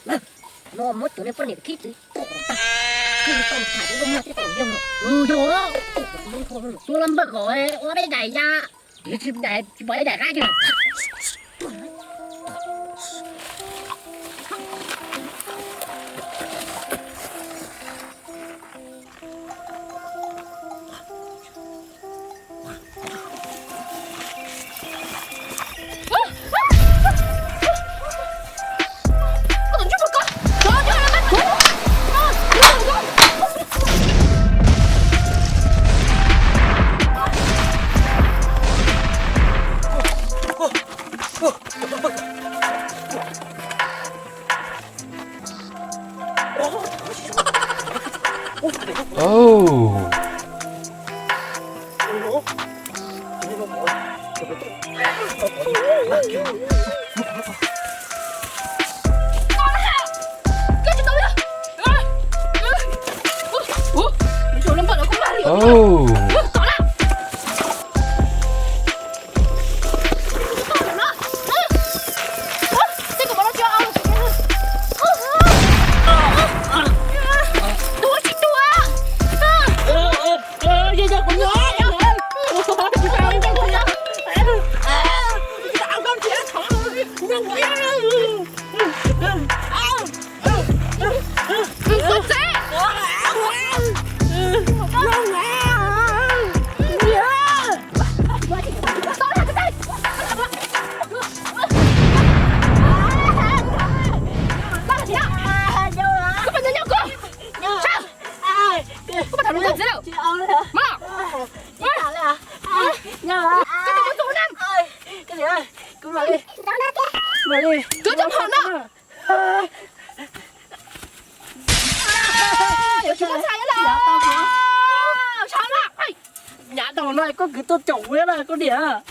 No muab tus nej poj niam khib txwv tom tag, khib tau tham tus zoo no thiab tom yog yog tus lab npawg kom ua dej daim ya, tsis daim tsis pom dej daim qab kiag. Nyav tau no koj kwv tuaj caum kuv na koj niam.